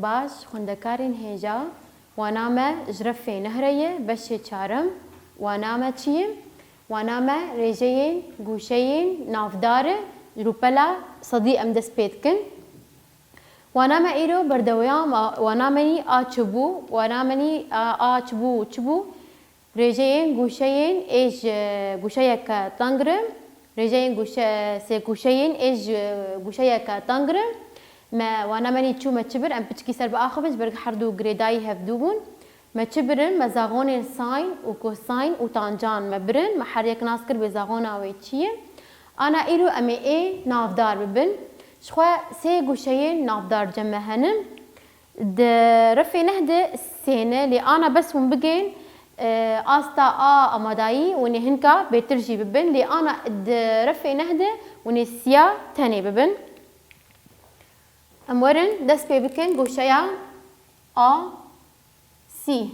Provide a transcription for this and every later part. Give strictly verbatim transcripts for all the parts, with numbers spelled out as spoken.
Baş, xwendekarên hêja, wana me ji refê nehre ye, beşê çarim. Wana me çi ye? Wana me rêjeyên gûşeyên navdar e, ji rûpela sedî em dest pê dikin. Wana me îro berdewam, wana me nî a çi bû, wana me nî a, a çi bû, çi bû? Rêjeyên gûşeyên ê ji gûşeyeke tengre, rêjeyên gûşe-, sê gûşeyên ê ji gûşeyeke tengre. Me wana me nî çû me çi bir, em piçkî ser biaxivin, ji ber herdu girêdayî hevdû bûn. Me çi birin? Me zaxonên sîn û kosîn û tancan me birin. Me her yek nas kir bê zaxona wê çi ye. Ana îro em ê ê navdar bibin. Ji xwe sê gûşeyên navdar cem me hene. Di refê neh de sê ne, lê ana bes hûn bigên, e, asta a amadayî hûn ê hinka bêtir jî bibin, lê ana di refê neh de hûn ê siya tenê bibin. Em werin dest pê bikin gûşeya A sî.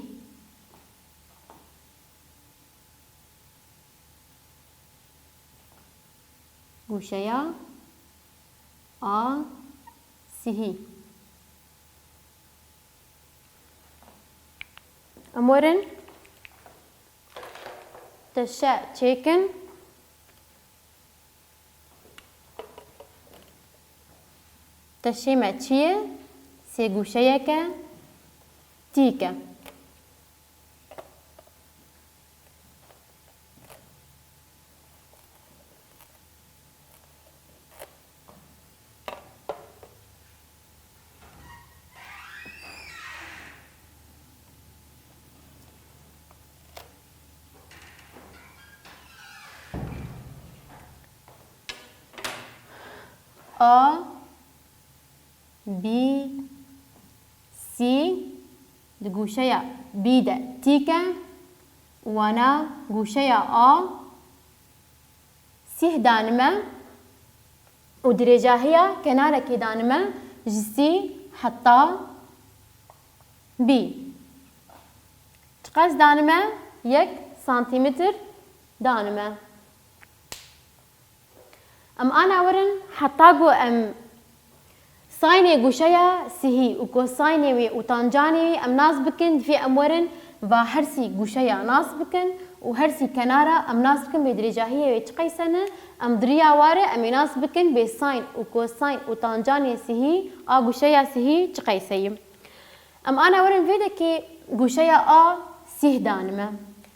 Gûşeya A sihî. Em werin teşe çêkin. Teşê me çi ye? Sê gûşeyeke tîk e. A, B, C di gûşeya B de tîk e û wana gûşeya A sîh danime û dirêjahiya kenarekê danime ji C heta B. Çiqas danime? Yek santîmetr danime. Em ana werin heta ku em sînê gûşeya sihî û kosînê wê û tancanê wê em nas bikin, divê em werin va hersî gûşeya nas bikin û hersî kenara em nas bikin bê dirêjahiyê wê çi qeyse ne, em di riya ware em ê nas bikin bê sîn û kosîn û tancanê sihî a gûşeya sihî çi qeyse ye. Em ana werin vê dekê gûşeya A sîh danime.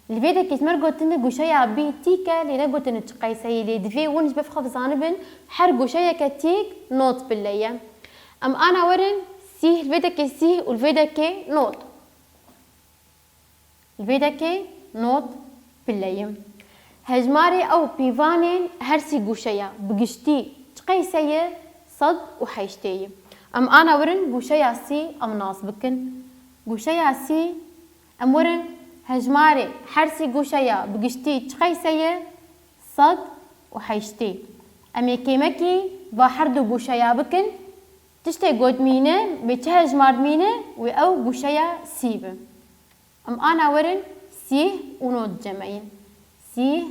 Li vê dekê ji me re gotine gûşeya B tîk e, lê negotine çi qeyse ye, lê divê hûn ji ber xwe bizanibin her gûşeyeke tîk nod pille ye. Em ana werin sîh, li vê dekê sîh û li vê dekê nod. Li vê dekê nod pille ye. Hejmarê ew pîvanên hersî gûşeya bi giştî çi qeyse ye? Sed û heştê ye. Em ana werin gûşeya sî em nas bikin. Gûşeya sî, em werin hejmarê hersî gûşeya bi giştî çi qeyse ye? Sed û heştê. Em ê kêmekî va her du gûşeya bikin. Tiştê ku dimîne, bê çi hejmar dimîne, wê ew gûşeya sî be. Em ana werin sîh û nod cemeyîn. Sîh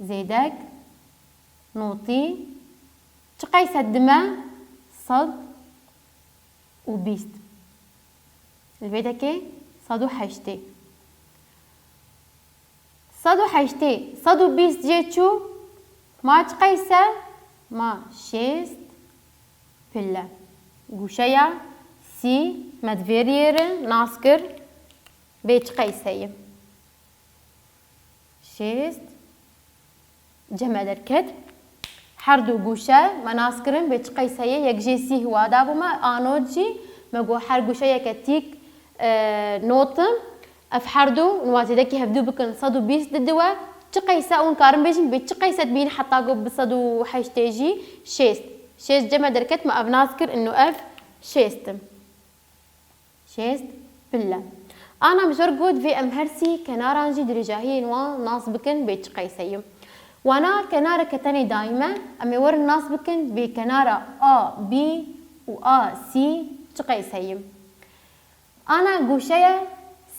zêdek notî çi qeyse dime? Sed û bîst. Li vê dekê sed û heştê. Sed û heştê, sed û bîst jê çû, ma çi qeyse? Ma şêst pille. Gûşeya sî me di vê riyê re nas kir, bê çi qeyse ye? Şêst. Cem me derket. Her du gûşe me nas kirin bê çi qeyse ye, yek jê sîh wa dabû me, a nod jî me got her gûşeyeke tîk, e, nod in. Ev her du, hûn wa zêdekî hevdu bikin, sed û bîst didiwe. Çi qeyse hûn karin bêjin bê çi qeyse dibîn heta ku bi sed û heştê jî şêst. Şêst cem me derket, me ev nas kir, ino ev şêst in. Şêst pille. Ana min ji we re got, vê em hersî kenaran jî dirêjahiyên wan nas bikin bê çi qeyse ye. Wana kenareke tenê dayî me, em ê werin nas bikin bê kenara A B û A C çi qeyse ye. Ana gûşeya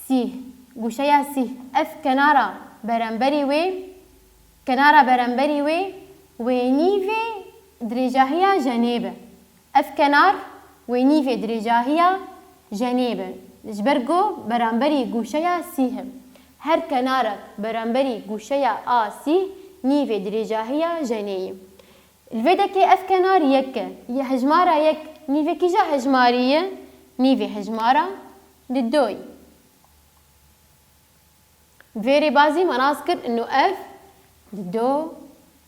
sîh, gûşeya sîh, ev kenara beramberî wê, kenara beramberî wê, wê nîvê dirêjahiya Jenêb e. Ev kenar wê nîvê dirêjahiya jenê be. Ji ber ku beramberî gûşeya sîh e. Her kenarek beramberî gûşeya a sîh nîvê dirêjahiya jenê ye. Li vê dekê ev kenar yek e. Yê hejmara yek nîvê kîja hejmarî ye? Nîvê hejmara dido ye. Bi vê rêbazî me nas kir ino ev dido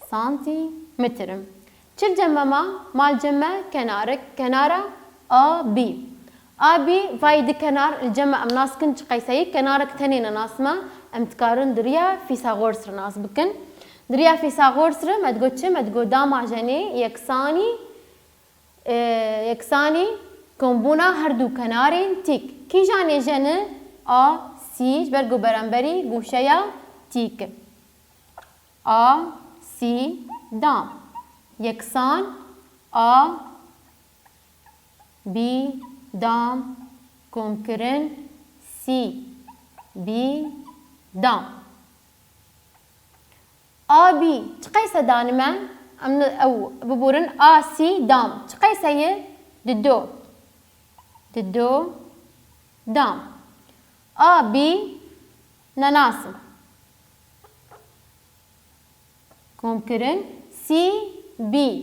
santîmetr in. Çil cem me ma, mal cem me kenarek, kenara A B. A B vay di kenar li cem me em nas kin çi qeyseyî, kenarek tenê ne nas me, em dikarin di riya Fîsagors re nas bikin. Di riya Fîsagors re me digot çi? Me digot dama jenê yeksanî, e, yeksanî kombûna her du kenarên tîk. Kîjanê jene? A C, ji ber ku beramberî gûşeya tîk e. A C dam yeksan A B dam komkirin C B dam. A B çi qeyse danime? Em ne-, ew biborin A C dam. Çi qeyse ye? Dido. Dido dam. A B nenasim. Komkirin C B.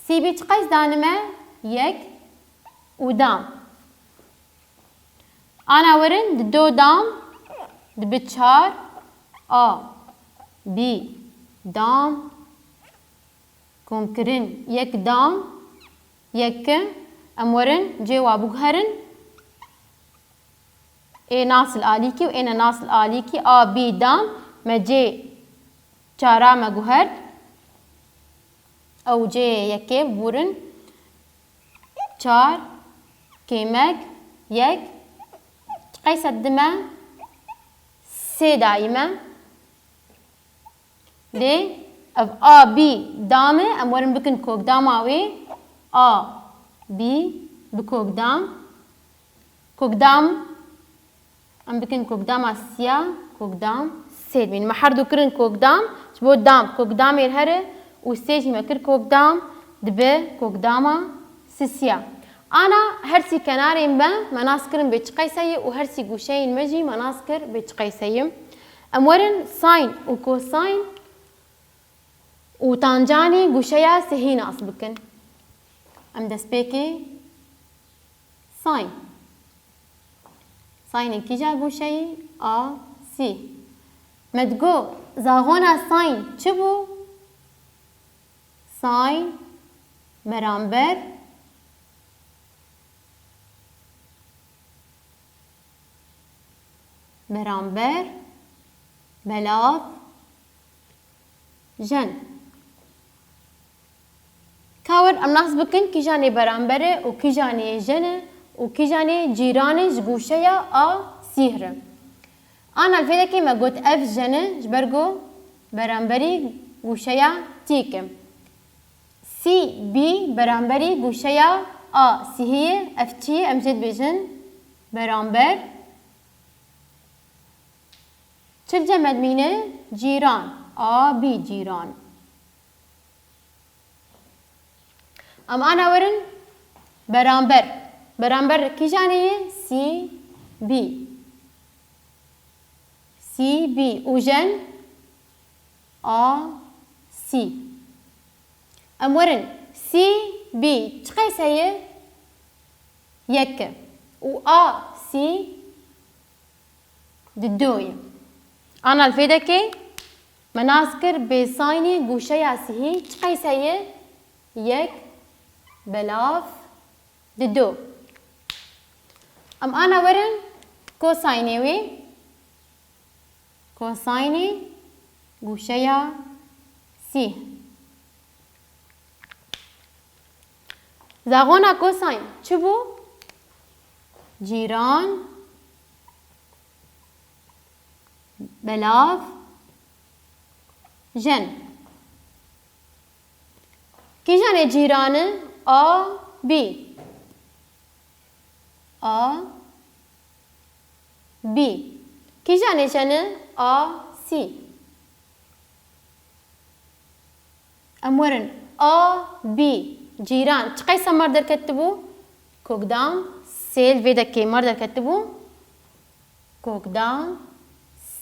C B çi qeys danime? Yek û dam. Ana werin dido dam dibi çar A B dam komkirin yek dam yek. Em werin cê wa biguherin. Ê nas li alîkî û ê ne nas li alîkî. A B dam me cê çara me guhert. Ew cê yekê biborin. Çar kêmek yek. Çi qeyse dime? Sê dayî me. Lê ev A B dam e, em werin bikin kokdama wê. A B bi kokdam. Kokdam, em bikin kokdama siya, kokdam sê dibînin. Me her du kirin kokdam, ji bo dam, kokdamê here û sê jî me kir kokdam, dibe kokdama sisiya. Ana her sî kenarên me, me nas kirin bê çi qeyse ye û her sî gûşeyên me jî me nas kir bê çi qeyse ye. Em werin sîn û kosîn û tancanê gûşeya sihî nas bikin. Em destpêkê sîn. Sînê kîja gûşeyî? A C. Me digot, zaxona sîn çi bû? Sîn beramber Beramber, belav, jen. Ka werin em nas bikin kîjanê beramber e û kîjanê jen e û kîjanê cîran e ji gûşeya a sîh re. Ana li vê dekê me got ev jen e, ji ber ku beramberî gûşeya tîk e. C B beramberî gûşeya a sihiyê, ev çi ye? Em jê dibêjin beramber. Çi li cem me dimîne? Cîran. A B cîran. Em ana werin beramber. Beramber kîjanê ye? C B. C B û jen A C. Em werin C B çi qeyse ye? Yek e. Û A C di do ye. Ana li vê dekê me nas kir bê sînê gûşeya sihî çi qeyse ye? Yek belav di do. Em ana werin kosînê wê. Kosînê gûşeya sîh. Zaxona kosîn çi bû? Cîran, belav, jen. Kîjanê cîran e? A B. A B. Kîjanê jen e? A C. Em werin A B cîran. Çi qeyse me derketibû? Kokdam C Sê li vê dekê mar derketibû. Kokdam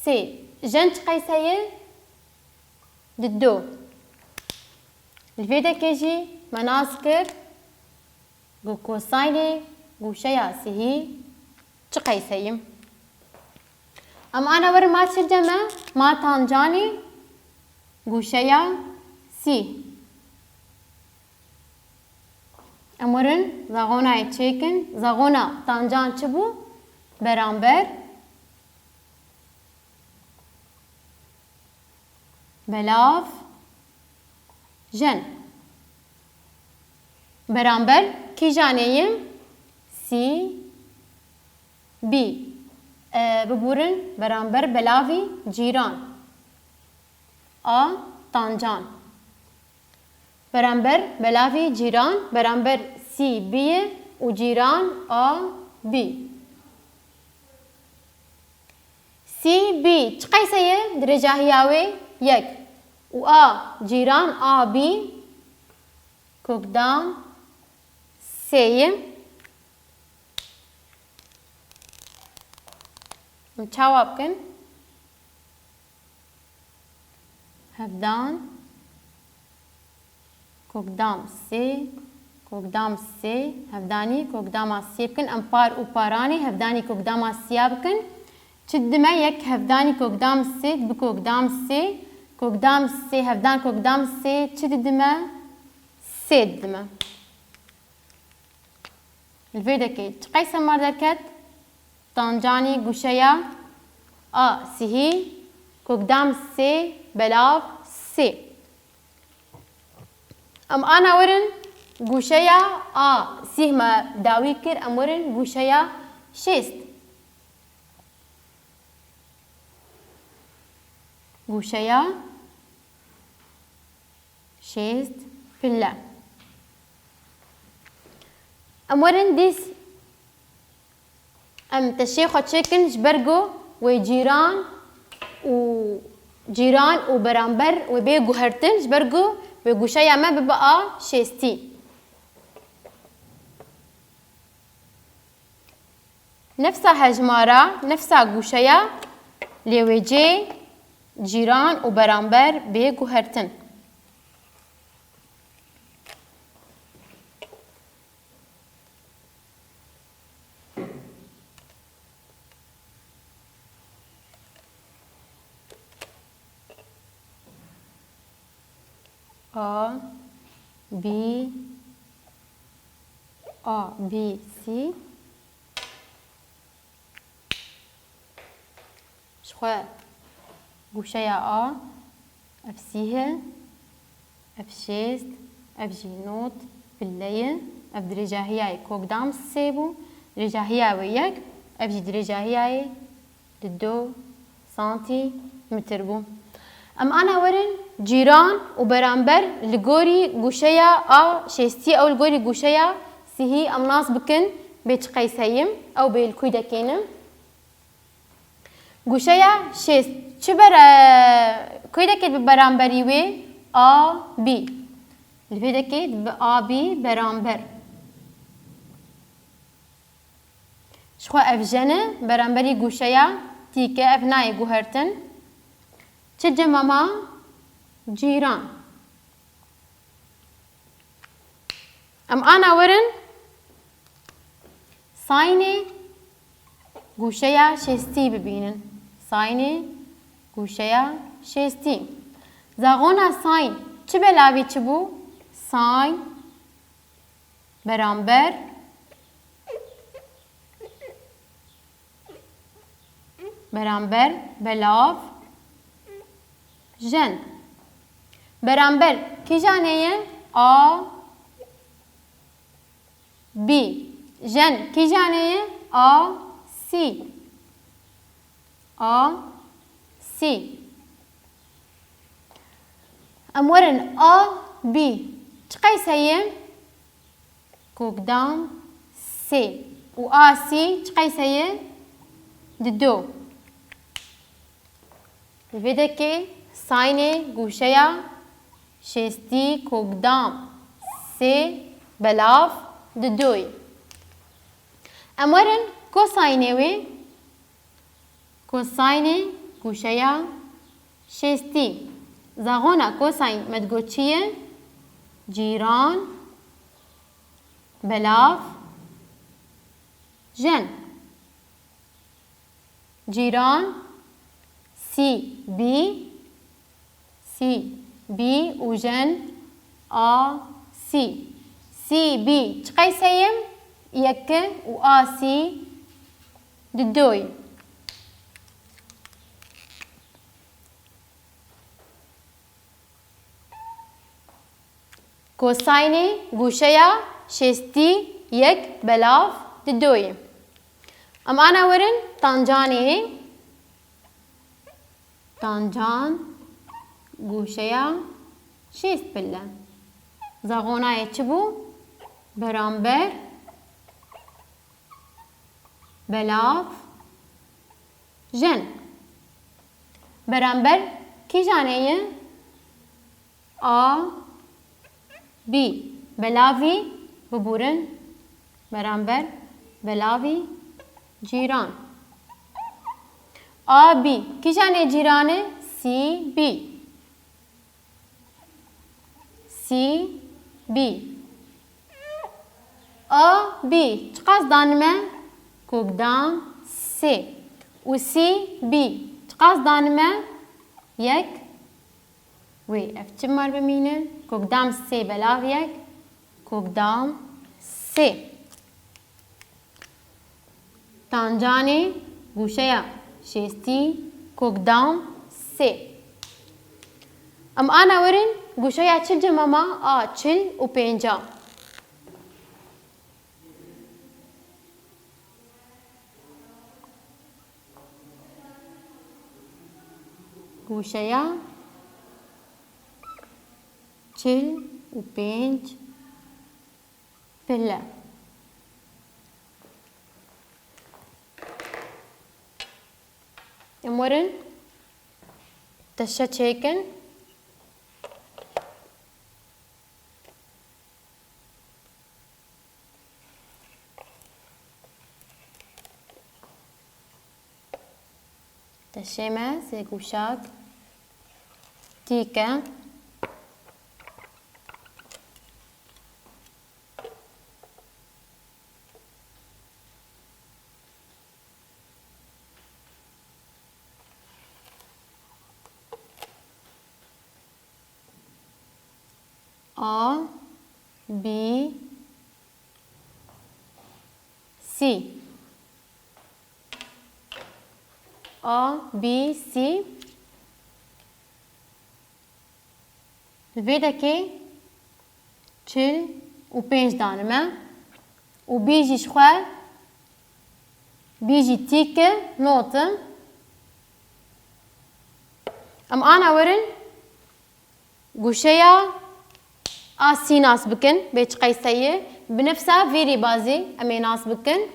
sê. Jen çi qeyse ye? Dido. Li vê dekê jî me nas kir ku kosaynê gûşeya sihî çi qeyse ye. Em ana werin ma çi dime? Ma tancanê gûşeya sî. Em werin zaxonayê çêkin. Zaxona tancan çi bû? Beramber belav jen. Beramber kîjanê ye? Sî bî. E, bibûrin beramber belavî cîran. A tancan. Beramber belavî cîran beramber sî bî ye û cîran a bî. Sî bî çi qeyse ye? Dirêjahiya wê yek û a cîran a bî kokdam sê ye. Em çawa bikin? Hevdan, kokdam sê, kokdam sê, hevdanî kokdama sê bikin. Em par û paranê hevdanî kokdama siya bikin. Çi didime? Yek hevdanî kokdam sê, bi kokdam sê, kokdam sê, hevdan kokdam sê, çi didime? Sê didime. Li vê dekê çi qeyse mar derket? Tancanî gûşeya a sihî, kokdam sê, belav sê. Em ana werin gûşeya a sîh me dawî kir, em werin gûşeya şêst. Gûşeya şêst pille. Em werin dîs em teşê xwe çêkin ji ber ku wê cîran û cîran û beramber wê bê guhertin ji ber ku wê gûşeya me bibe a şêstî. Nefsa hejmara, nefsa gûşeya, lê wê cê cîran û beramber bê guhertin. A, B, A, B, C. Ji xwe gûşeya A, ev sîh e, ev şêst, ev jî nod, pille ye, ev dirêjahiyayê kokdam sê bû, dirêjahiya wê yek, ev jî dirêjahiyayê di du santîmetr bû. Em ana werin cîran û beramber li gorî gûşeya A şêstî ew li gorî gûşeya sihî em nas bikin bê çi qeys heyim, ew bê li kûy dekênim. Gûşeya şêst çi bere, kûy dekêt bi beramberî wê? A B. Li vê dekêt bi A B beramber. Ji xwe ev jene beramberî gûşeya tîke ev nayê guhertin. Çi cema ma? Cîran. Em ana werin saynê gûşeya şêstî bibînin. Saynê gûşeya şêstî. Zaxona sayn çi belavî çi bû? Sayn beramber, beramber, belav, jen. Beramber kîjanê ye? A B. Jen kîjanê ye? A C. A C. Em werin A B çi qeys heye? Kokdam sê. Û A C çi qeys heye? Dido. Li vê dekê saynê gûşeya şêstî kokdam sê belav didoyê. Em werin kosaynê wê. Kosaynê gûşeya şêstî. Zaxona kosayn me digot çi ye? Cîran, belav, jen. Cîran, C B, C B û jen A C. C B çiqeys heye? Yek û A C di doyê. Kosaynê gûşeya şêstî yek belav di doyê. Em ana werin tancanê. Tancan gûşeya şêst pille. Zaxonayê çi bû? Beramber, belav, jen. Beramber kîjanê ye? A, B. Belavî, bibûrin, beramber, belavî, cîran. A B. Kîjanê cîran e? C B. C B. A B çiqas danime? Kokdam sê. Û C B çiqas danime? Yek. Wê ev çi mar bimîne? Kokdam sê belav yek. Kokdam sê. Tancanê gûşeya şêstî, kokdam sê. Em ana werin gûşeya çil cemama a çil û pênca. Gûşeya çil û pênc pille. Em werin teşe çêkin. Teşê me sê gûşak tîk e. A, B, C. A, B, C. Li vê dekê çil û pênc danime û bî jî ji xwe, bî jî tîk e, not e. Em ana werin gûşeya A C nas bikin, bê çi qeyse ye. Bi nifsa vî rîbazî em ê nas bikin.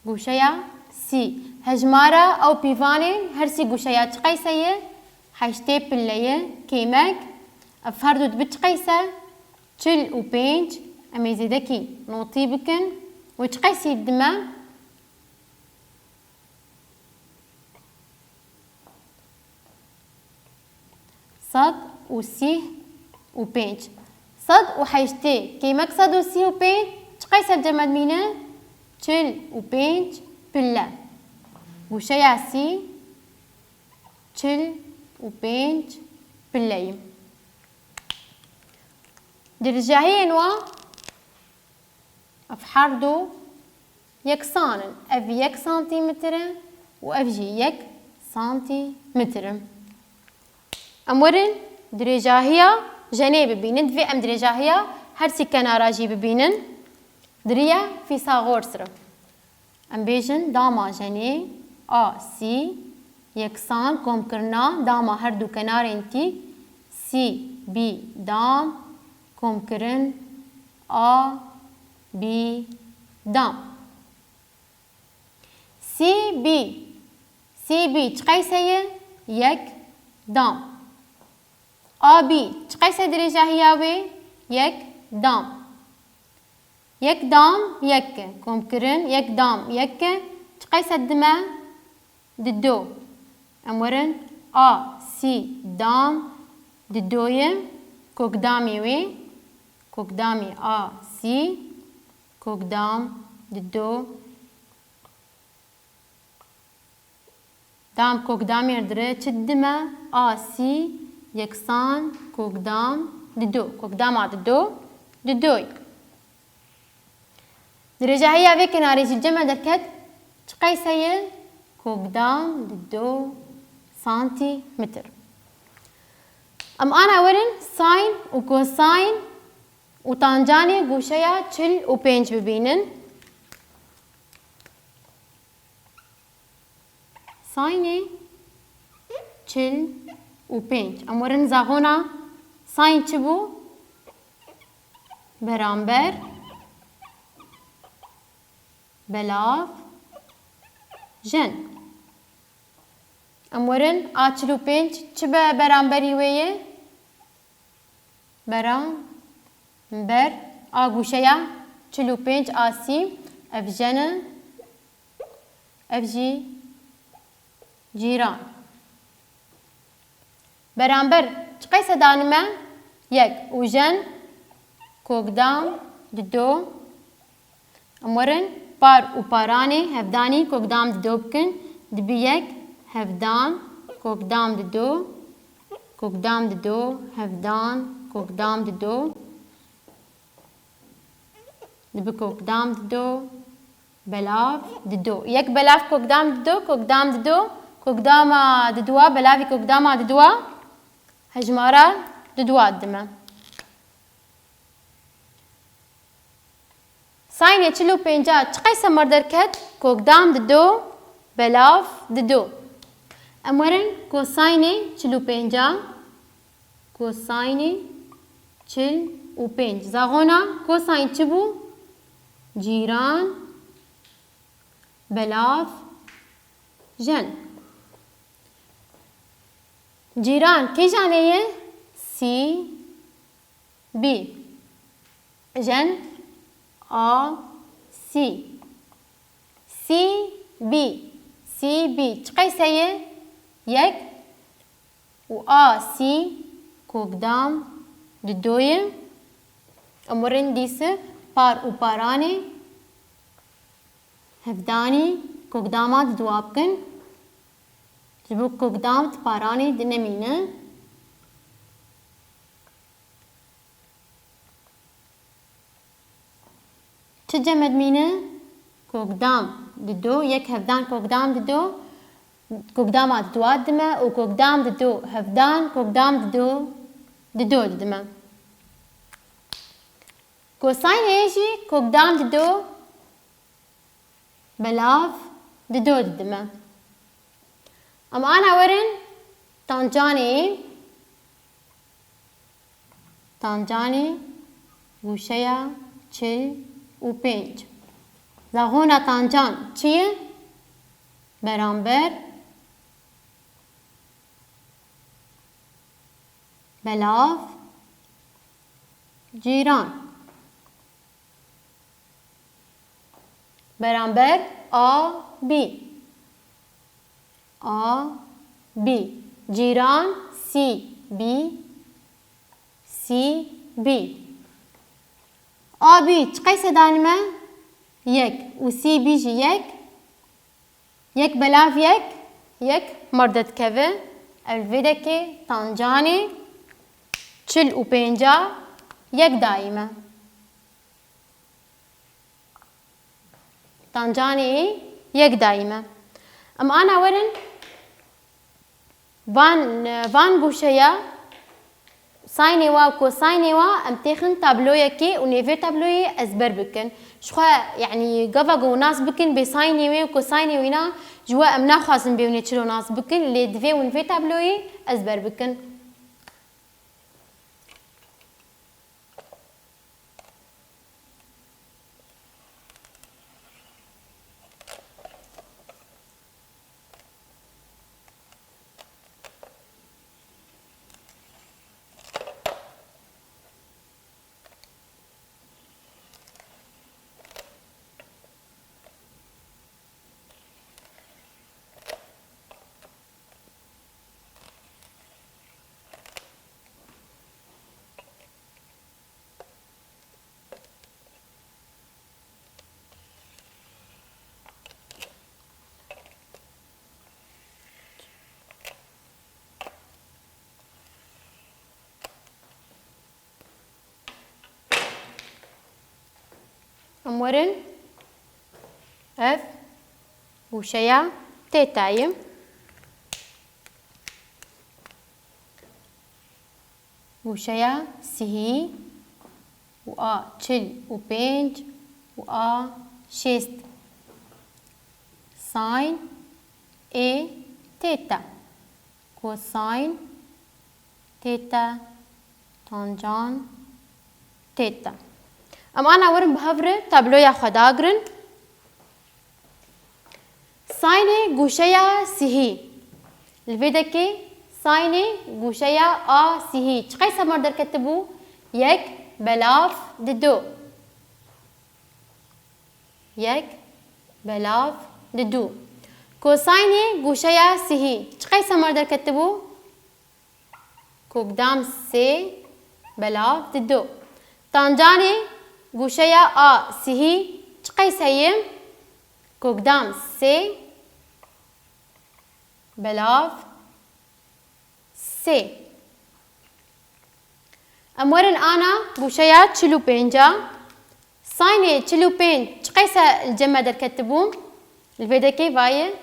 Gûşeya C. Hejmara ew pîvanên her sî gûşeya çi qeyse ye? Heştê pille ye. Kêmek, ev her du dibi çi qeyse? Çil û pênc. Em ê zêdekî notî bikin. Wê çi qeysî dime? Sed û sî û pênc. Sed û heştê kêmek sed û sî û pênc çi qeyse cem dimîne? Çil û pênc pille. Gûşeya C çil û pênc pille ye. Dirêjahiyên wan ev her du yeksan in. Ev yek santîmetr e û ev jî yek santîmetr e. Em werin dirêjahiya jenê bibînin. Divê em dirêjahiya her sî kenara jî bibînin. Di riya Fîsaxors re. Em bêjin dama jenê A C yeksan komkirina dama her du kenarên tîk C B dam komkirin A B dam. C B, C B çi qeyse ye? Yek dam. A B çi qeyse dirêjahiya wê? Yek dam. Yek dam yek e. Komkirin yek dam yek e. Çiqey sedime? Dido. Em werin A sî dam dido ye. Kokdamê wê. Kokdamê A sî. Kokdam dido. Dam kokdamê re dire çi didime? A sî yeksan kokdam dido. Kokdama dido, didoy. Dirêjahiya vê kenarê jî cem me derket çiqey heye? Kokdam dido santîmetr. Em ana werin sîn û kosîn û tancanê goşeya çil û pênc bibînin. Sînê çil û pênc. Em werin zaxona sîn çi bû? Beramber belav jen. Em werin a çil û pênc çi be beramberî wê ye? Beramber a goşeya çil û pênc a sî, ev jen e, ev jî cîran. Beramber çiqey sedanime? Yek û jen kokdam dido. Em werin par û paranê hevdanî kokdam dido bikin. Dibi yek hevdan kokdam dido, kokdam dido, hevdan kokdam dido. Dibi kokdam dido, belav dido. Yek belav kokdam dido, kokdam dido, kokdama didowa, belavî kokdama didowa, hejmara didowa didime. Sînê çil û pênca çiqey semar derket? Kokdam dido, belav dido. Em werin kosînê çil û pênca. Kosînê çil û pênc. Zaxona kosîn çi bû? Cîran, belav, jen. Cîran kîjanê ye? Sî bî. Jen a sî. Sî bî. Sî bî. Çiqey heye? Yek û a sî kokdam dido ye. Em werin dîse par û paranê hevdanî kokdama didowa bikin. Ji bo kokdam di paranê dinemîne. Çi cem me dimîne? Kokdam dido, yek hevdan kokdam dido, kokdama didowa didime û kokdam dido hevdan kokdam dido dido didime. Kosînê jî kokdam dido belav dido didime. Em ana werin tancanê, tancanê goşeya çil û pênc. Zaxona tancan çi ye? Beramber, belav, cîran. Beramber a bî. A bî. Cîran sî bî. Sî bî. A bî çiqey sedanî me? Yek û sî bî jî yek. Yek belav yek, yek merde dikeve. Ev vê dekê tancanê çil û pênca yek dayî me. Tancanê yek dayî me. Em ana werin van, van goşeya sînê wa û kosînê wa em têxin tabloyekê û nêvê tabloyê ezber bikin. Ji xwe, yanî gava ku nas bikin bê sînê wê û kosînê wîna ji we em naxwazin bê hûn ê çilo nas bikin, lê divê hûn vê tabloyê ezber bikin. Em werin. Ev gûşeya têta ye. Gûşeya sihî û a çil û pênc û a şêst. Sîn ê têta. Kosîn têta. Tancan têta. Em ana werin bi hev re tabloya xwe dagirin. Sînê gûşeya sihî. Li vê dekê sînê gûşeya a sihî çiqey semar derketibû? Yek belav didu. Yek belav didu. Kosînê gûşeya sihî çiqey semar derketibû? Kokdam sê belav didu. Tancanê gûşeya a sihî çiqey heye? Kokdam sê belav sê. Em werin ana gûşeya çil û pênca. Sînê çil û pênc çiqey se li cem me derketibû? Li vê dekê vayê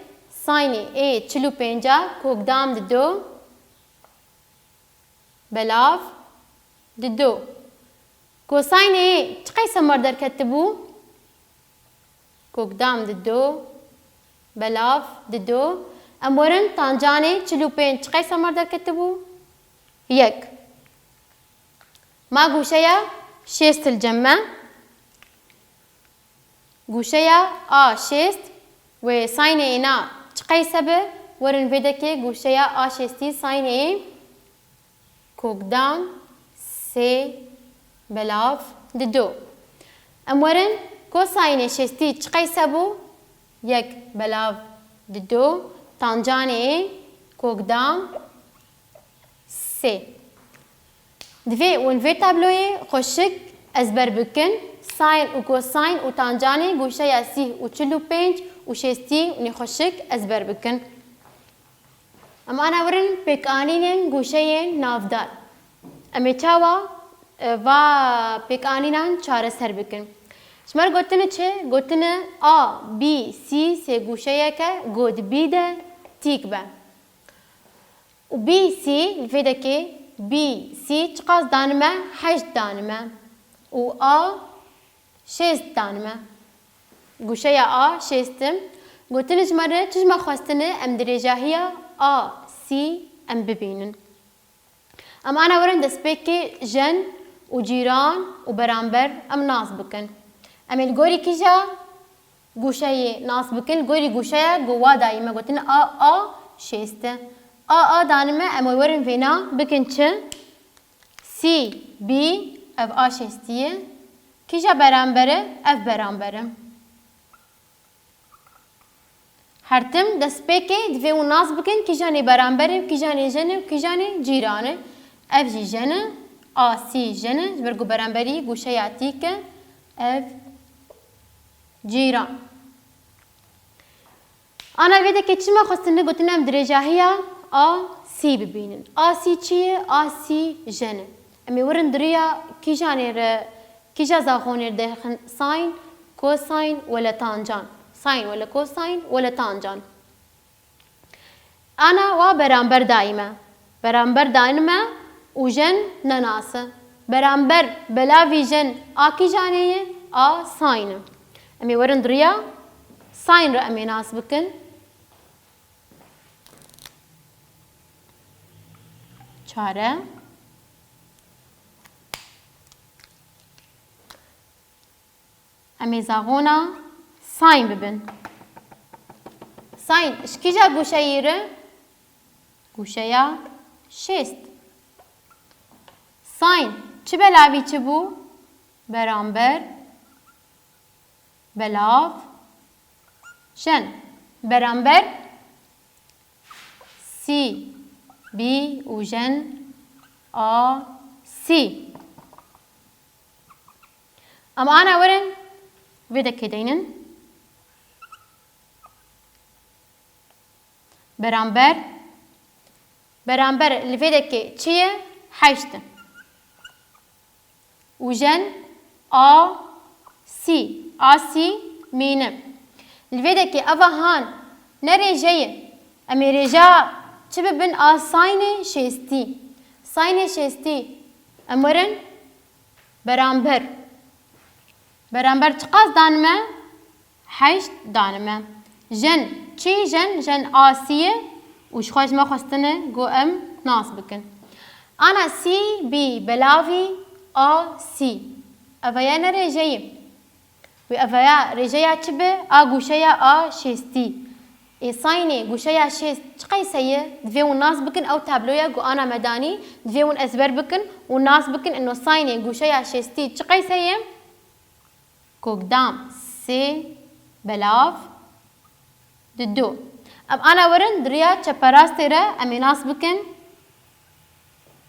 sînê ê çil û pênca kokdam didu. Belav didu. Kosînê çiqey semar derketibû? Kokdam didu. Belav didu. Em werin tancanê çil û pênc çiqey semar derketibû? Yek. Ma gûşeya şêst li cem me. Gûşeya a şêst wê sînê êna çiqey se be? Werin vê dekê gûşeya a şêstî sînê kokdam sê belav didu. Em werin kosînê şêstî çiqey se bû? Yek belav didu. Tancanê kokdam sê. Divê hûn vê tabloyê xweşik ezber bikin. Sîn û kosîn û tancanê gûşeya sîh û çil û pênc û şêstî hûnê xweşik ezber bikin. Em ana werin pêkanînên gûşeyên navdar. Em ê çawa, e, va pêkanînan çareser bikin? Ji me re gotine çi? Gotine A, B, C sê gûşeyeke ku di B de tîk be. Û B C li vê dekê B C çiqas danime? Heşt danime. Û A şêst danime. Gûşeya A şêst e. Gotine ji me re çi ji me xwestine em dirêjahiya A C em bibînin. Em ana werin destpêkê jen û cîran û beramber em nas bikin. Em ê li gorî kîja gûşeyê nas bikin? Li gorî gûşeya ku wa dayî me gotine A, A şêst e. A, A danime, em ê werin vêna bikin çi? C B, ev A şêstî ye. Kîja beramber e? Ev beramber e. Her tim destpêkê divê hûn nas bikin kîjanê beramber e û kîjanê jen e û kîjanê cîran e. Ev jî jen e, A C jen e, ji ber ku beramberî gûşeya tîk e, ev cîran. Ana vê dekê çi me xwestine, gotine em dirêjahiya A C bibînin. A C çi ye? A C jen e. Em ê werin di riya kîjanê re, kîja zaxonê re derxin? Sîn, kosîn wele tancan. Sîn wele kosîn wele tancan. Ana wa beramber dayî me. Beramber dayî me û jen ne nas e. Beramber belavî jen a kîjanê ye? A sîn e. Em ê werin di riya sîn re em ê nas bikin. Çare. Em ê zaxona sîn bibin. Sîn ji kîja gûşeyî re? Gûşeya şêst. Sîn çi belavî çi bû? Beramber belav jen. Beramber C B û jen A C. Em ana werin vê dekê deynin. Beramber, beramber li vê dekê çi ye? Heşt e. Û jen A C. A sî mîne. Li vê dekê eva han ne rêje ye. Em ê rêja çi bibin a saynê şêstî. Saynê şêstî. Em werin beramber. Beramber çiqas danime? Heşt danime. Jen çi? Jen, jen A sî ye û ji xwe ji me xwestine ku em nas bikin. Ana sî bî belavî A sî. Eva ye ne rêje ye. Wê eva ya rêjeya çi be? A gûşeya A şêstî. Ê saynê gûşeya şêst çi qeyse ye? Divê hûn nas bikin ew tabloya ku ana me danî, divê hûn ezber bikin û nas bikin ino saynê gûşeya şêstî çi qeyse ye? Kokdam sê belav dido. Em ana werin di riya çeperastê re em ê nas bikin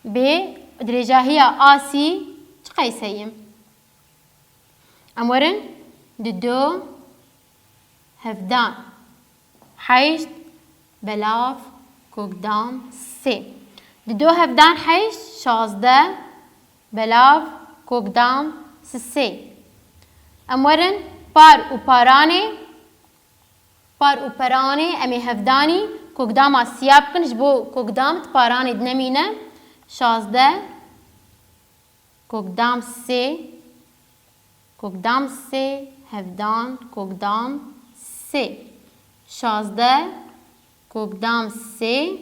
bê dirêjahiya A sî çi qeyse ye. Em werin dido hevdan heşt belav kokdam sê. Dido hevdan heşt şazdeh belav kokdam sê. Em werin par û paranê, par û peranê em ê hevdanî kokdama siya bikin, ji bo kokdam di paranê dinemîne. Şazdeh, kokdam sê, kokdam sê, hevdan, kokdam sê. Şazdeh, kokdam sê,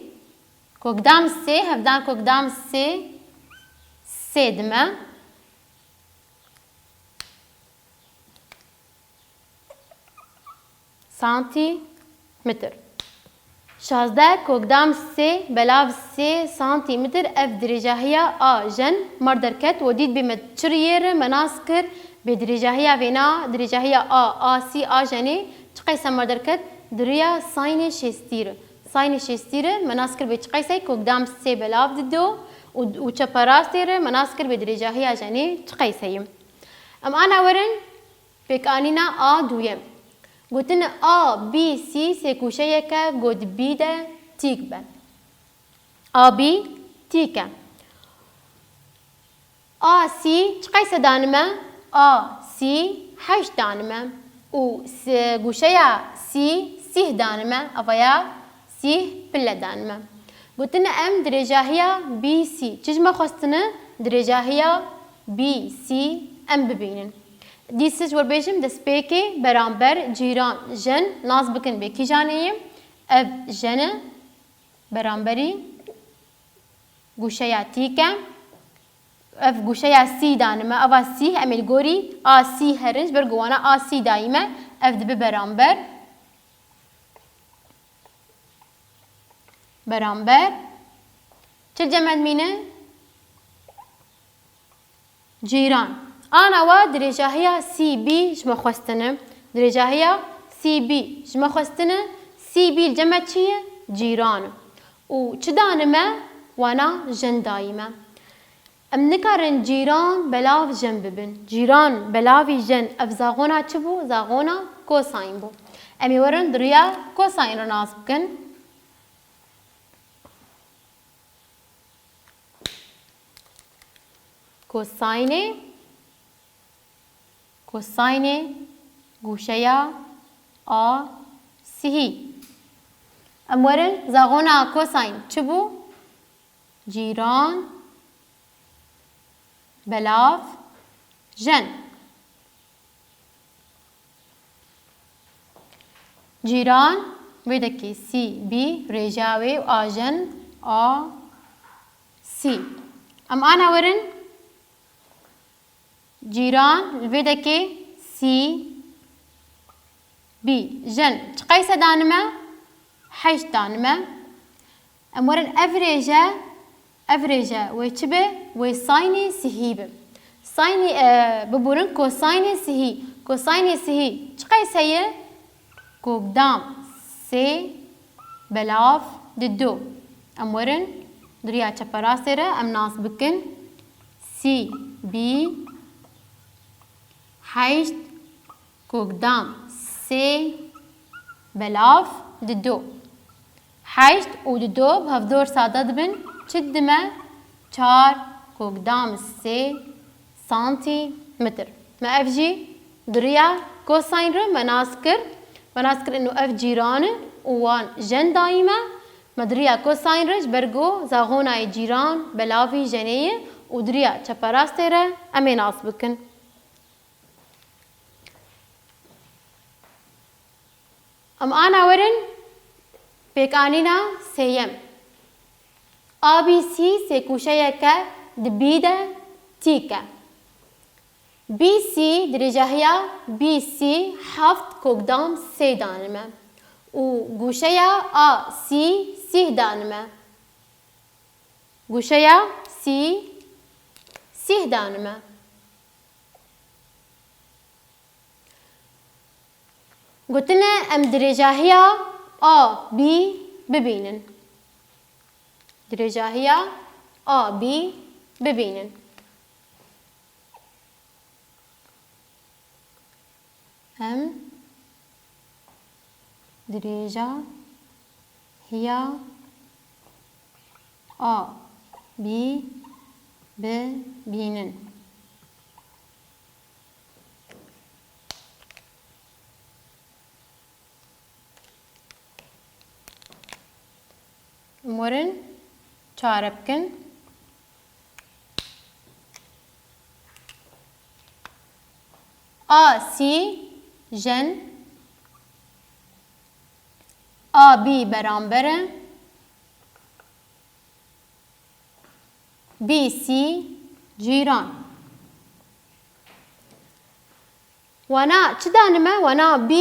kokdam sê, hevdan, kokdam sê, sê dime. Santîmetr. Şazdeh kokdam sê belav sê santîmetr ev dirêjahiya A jen mar derket. We dît bê me çi riyê re me nas kir bê dirêjahiya vêna, dirêjahiya A, A sî, A jenê çi qeyse mar derket? Di riya saynê şêstî re. Saynê şêstî re me nas kir bê çi qeyse kokdam sê belav dido û, û çeperastê re me nas kir bê dirêjahiya jenê çi qeyse ye. Em ana werin pêkanîna A duyem. Gotine A, B, C sêkûşeyeke ku di bî de tîk be. A B tîk e. A C çi qeyse danime? A C heşt danime. Û s-, gûşeya C sîh danime. Avaya sîh pile danime. Gotine em dirêjahiya B C çi ji me xwestine? Dirêjahiya B C em bibînin. Dîsiz we bêjim destpêkê beramber cîran jen nas bikin bê kîjanê ye. Ev jen e beramberî gûşeya tîk e. Ev gûşeya C danime, eva sîh em ê li gorî A C herin ji ber ku wana A C dayî me. Ev dibe beramber. Beramber. Çi li cem me dimîne? Cîran. Ana wa dirêjahiya C B ji me xwestine. Dirêjahiya C B ji me xwestine. C B li cem me çi ye? Cîran. Û çi danime? Wana jen dayî me. Em nikarin cîran belav jen bibin. Cîran belavî jen ev zaxona çi bû? Zaxona kosayn bû. Em ê werin di riya kosayn re nas bikin. Kosaynê, kosaynê gûşeya A sihî. Em werin zaxona kosayn çi bû? Cîran, belav, jen. Cîran, wê dekê C B, rêja wê û a jen A C. Em ana werin cîran, li vê dekê C B. Jen çi qeyse danime? Heşt danime. Em werin ev rêje, ev rêje wê çi be? Wê saynê sihî be. Saynê, e, biborin kosaynê sihî. Kosaynê sihî çi qeyse ye? Kokdam sê belav dido. Em werin di riya çeperastê re em nas bikin. C B heşt kokdam sê belav dido. Heşt û dido bi hevdor sade dibin. Çi dime? Çar kokdam sê santîmetr. Me ev jî Di riya kosayn re me nas kir. Me nas kir ino ev cîran in û wan jen dayî me. Me di riya kosayn re ji ber ku zaxonayê cîran, belavî, jenê ye û di riya çeperastê re em ê nas bikin. Em ana werin pêkanîna sêyem. A B C sêkoşeyeke di B de tîk e. B C dirêjahiya B C heft kokdam sê danime û goşeya A C sîh danime. Goşeya C sîh danime. Gotine em dirêjahiya A B bibînin. Dirêjahiya A B bibînin. Em dirêjahiya A B bibînin. Em werin çare bikin. A C jen, A B beramber e, B C cîran. Wana çi danime? Wana B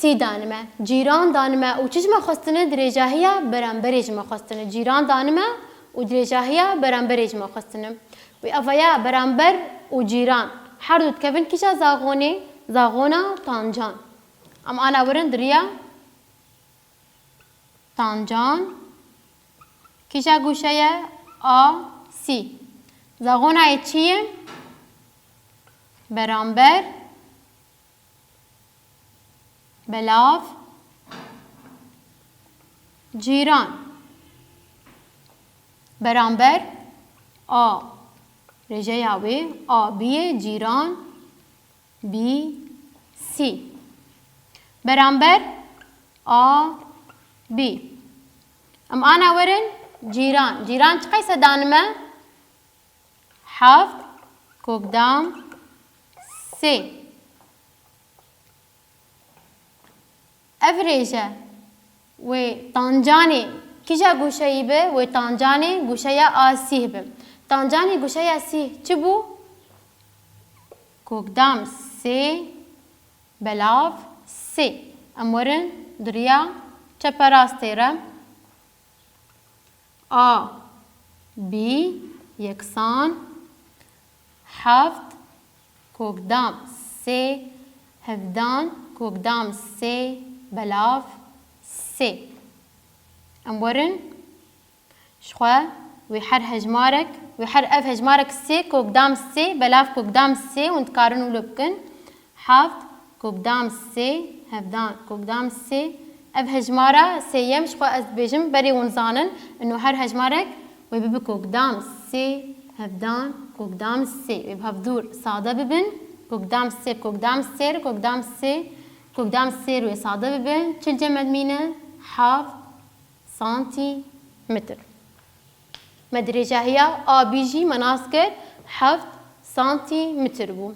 C danime. Cîran danime û çi ji me xwestine? Dirêjahiya beramberê ji me xwestine. Cîran danime û dirêjahiya beramberê ji me xwestine. Wê evaya beramber û cîran her du dikevin kîja zaxonê? Zaxona tancan. Em ana werin di riya tancan. Kîja goşe ye? A C. Zaxonayê çi ye? Beramber, belav, cîran. Beramber A, rêjeya wê A B ye, cîran B C. Beramber A B. Em ana werin cîran. Cîran çi qeyse danime? Heft kokdam sê. Ev rêje wê tancanê kîja goşeyî be? Wê tancanê goşeya A sîh be. Tancanê goşeya sîh çi bû? Kokdam sê belav sê. Em werin di riya çeperastê re. A B yeksan heft kokdam sê hevdan kokdam sê belav sê. Em werin ji xwe wê her hejmarek, wê her ev hejmarek sê kokdam sê belav kokdam sê hûn dikarin wilo bikin. Heft kokdam sê hevdan kokdam sê. Ev hejmara sêyem ji xwe ez dibêjim berê hûn zanin. Ino her hejmarek wê bibe kokdam sê hevdan kokdam sê. Wê bi hevdûr sade bibin. Kokdam sê, kokdam sêr, kokdam sê, kokdam sêr wê sade bibin. Çil cem me dimîne? Heft santîmetr. Me dirêjahiya A B jî me nas kir, heft santîmetr bû.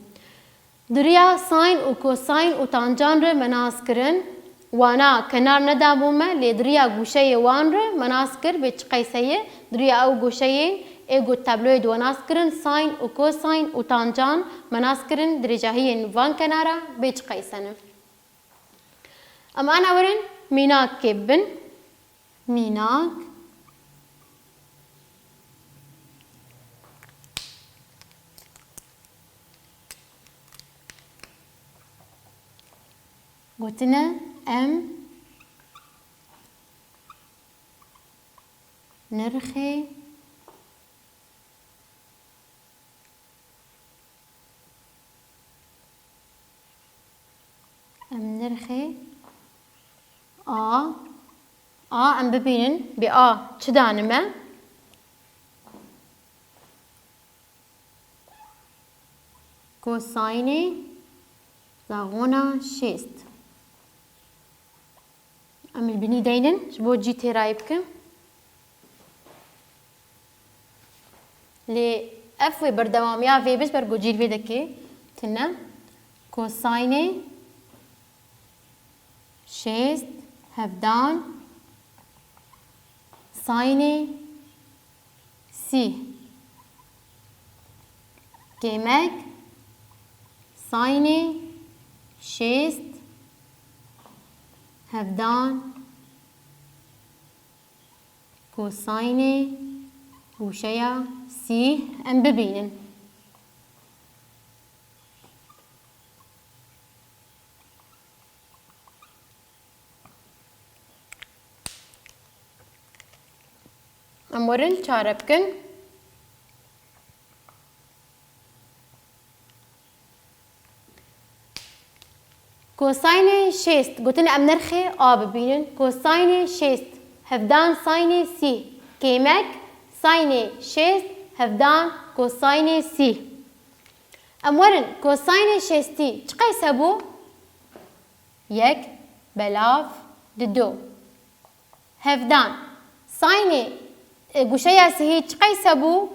Di riya sayn û kosayn û tancan re me nas kirin. Wana kenar nedabû me, lê di riya goşeyê wan re me nas kir bê çi qeyse ye. Di riya ew goşeyên ê ku tabloyê di we nas kirin, sayn û kosayn û tancan me nas kirin, dirêjahiyên van kenara bê çi qeyse ne. Em ana werin mînakê bibin. Mînak. Gotine em nirxê Em nirxê A, A em bibînin, bê A çi danime? Kosaynê Hexzagona şêst. Em li binî deynin, ji bo cî têrayî bikim. Lê ev wê berdewamiya vê be ji ber ku cî li vê dekê tune. Kosaynê şêst, hevdan, saynê sî. Kêmek, saynê şêst, hevdan, kosaynê gûşeya sî. Em bibînin. Em werin çare bikin. Kosaynê şêst, gotin em nirxê a bibînin. Kosaynê şêst, hevdan saynê sî. Kêmek, saynê şêst, hevdan kosaynê sî. Em werin, kosaynê şêstî çi qeys hebû? Yek belav dido. Hevdan. Saynê, e, gûşeya sihî çi qeys hebû?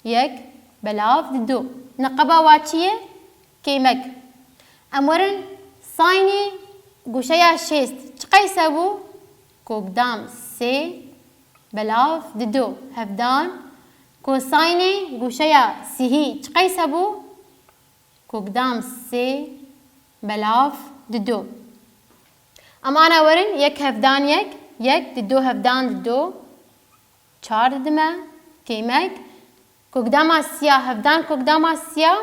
Yek belav dido. Neqeba wa çi ye? Kêmek. Em werin, saynê gûşeya şêst çi qeys hebû? Kokdam sê belav dido. Hevdan. Kosaynê gûşeya sihî çi qeys hebû? Kokdam sê belav dido. Em ana werin, yek hevdan yek, yek dido hevdan dido, çar didime, kêmek. Kokdama siya, hevdan kokdama siya,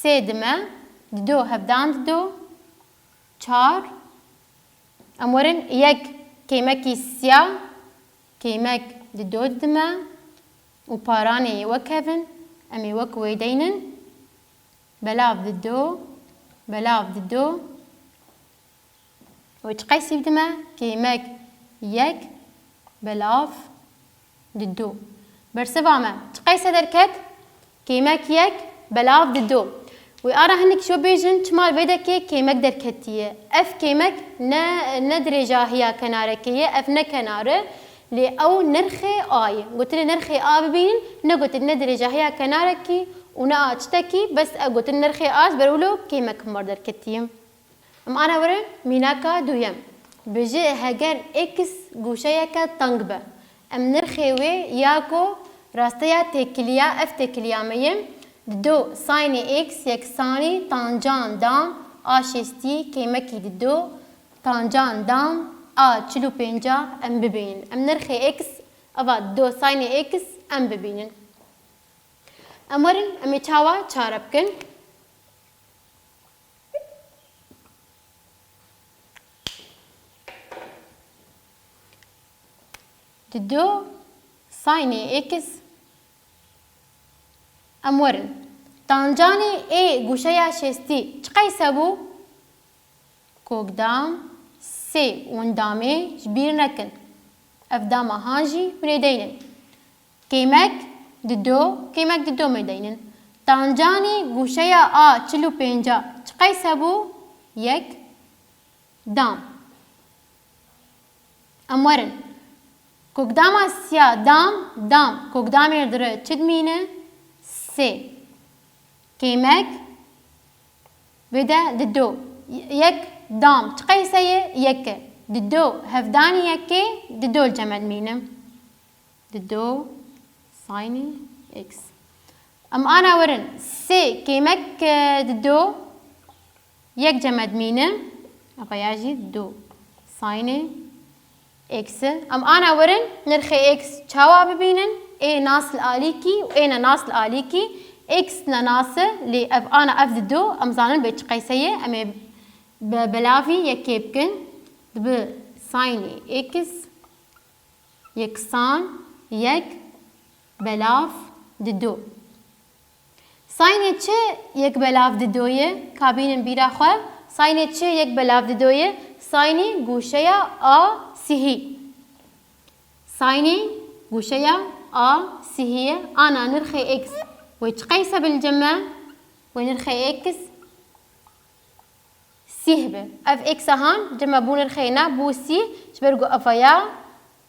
sê dime, dido hevdan dido, çar. Em werin, yek kêmekî siya, kêmek dido didime û paranê yê wek hev in, em ê wek wê deynin. Belav dido, belav dido. Wê çi qeysî bidime? Kêmek yek belav dido. Bersiva me çi qeyse derket? Kêmek yek belav dido. Wê ara hinek ji we bêjin çima li vê dekê kêmek derketiye. Ev kêmek ne, ne dirêjahiya kenarekê ye, ev ne kenar e. Lê ew nirxê a ye. Gotinê nirxê a bibînin, ne gotin ne dirêjahiya kenarekî û ne a çitekî, bes ew gotin nirxê a, ji ber wilo kêmek min derketiye. Em ana werin mînaka duyem. Bêje heger x gûşeyeke teng be, em nirxê wê ya ku rasteya têkiliya, ev têkiliya me ye, dido saynê x yeksanî tancan dan a şêstî kêmekî dido tancan dan a çil û pênca em bibînin. Em nirxê x, eva dido saynê x em bibînin. Em werin, em ê çawa çare bikin? Dido saynê x. Em werin. Tancanê ê gûşeya şêstî çi qeyse bû? Kokdam sê û endamê ji bîr nekin. Ev dama han jî hûn ê deynin. Kêmek dido, kêmek dido me deynin. Tancanê gûşeya a çil û pênca çi qeyse bû? Yek dam. Em werin. Kokdama siya dam, dam. Kokdamê dire çi dimîne? Sê. Kêmek vê de dido. Yek dam çi qeyse ye? Yek e. Dido hevdanî yekê dido li cem me dimîne. Dido saynê x. Em ana werin sê kêmek, e, dido yek cem me dimîne. Eva ya jî dido saynê x. Em ana werin nirxê x çawa bibînin? Ê nas li alîkî û ê nenas li alîkî. X nenas e, lê ev ana ev dido, em zanin bê çi qeyse ye, em ê bi belavî yekê bikin. Dibe saynê x yeksan yek belav dido. Saynê çi yek belav dido ye? Ka bînin bîra xwe. Saynê çi yek belav dido ye? Saynê gûşeya a sihî. Saynê gûşeya a sihî ye. Ana nirxê x wê çi qeyse bi li cem me? Wê nirxê x sîh be. Ev x a han cem e bû nirxê ne bû sîh, ji ber ku ev ya,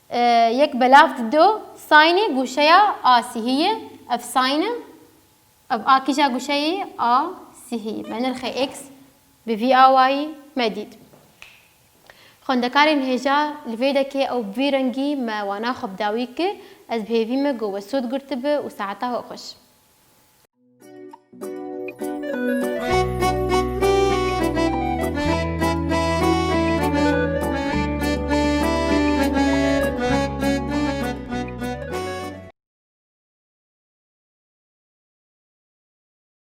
e, yek belav dido, sînê gûşeya a sîhî ye, ev sîn e, ev a kîja gûşeyê a sîhî ye. Me nirxê x bi vî awayî me dît. Xwendekarên hêja li vê dekê ew bi vî rengî me wana xwe bi dawî kir, ez bi hêvî me ku we sûd girtibe û saeta we xweş.